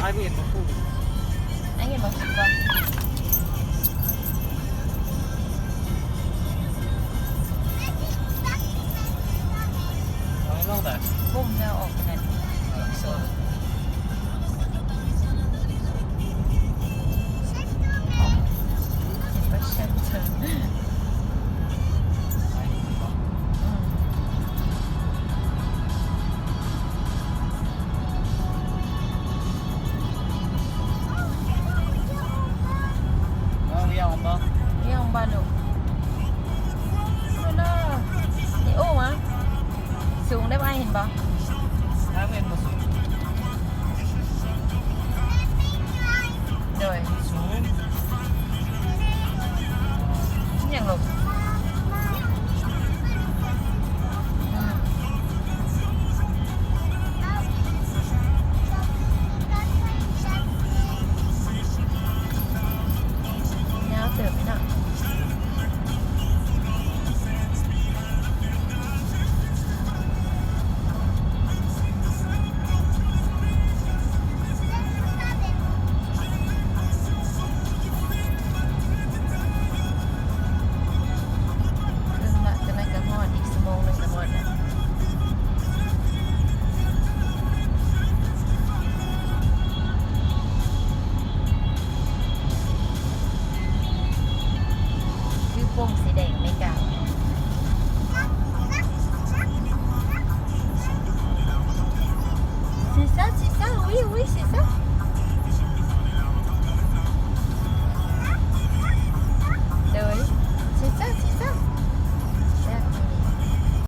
Five minutes before. ໄອ້ເຫັນບໍ່? ຄິດວ່າ How long that? ບຸ້ມແລ້ວອອກນັ້ນ ໂຊ ເຫັນບໍ່? ເຊັນເຕີ ອືມ. ເອົາ ລ້ຽງບໍ່? ລ້ຽງບໍ່ລູກ? ໂອ້ໂນ ນີ້ ໂອ້ ມາ ສູງໄດ໋ ອ້າຍເຫັນບໍ່? ອ້າຍເຫັນບໍ່ສູງ? ໂດຍ ສູງ. ຫຍັງລູກ? ອືມ ຍາວເຕີບເນາະ. ເຄິ່ງລະ ຈັ່ງໃດກະຮອດ ອີກຊົ່ວໂມງໜຶ່ງກະໝົດລະ. ຄືປົມສີແດງເມກາ. C'est ça, c'est ça, oui, oui, c'est ça.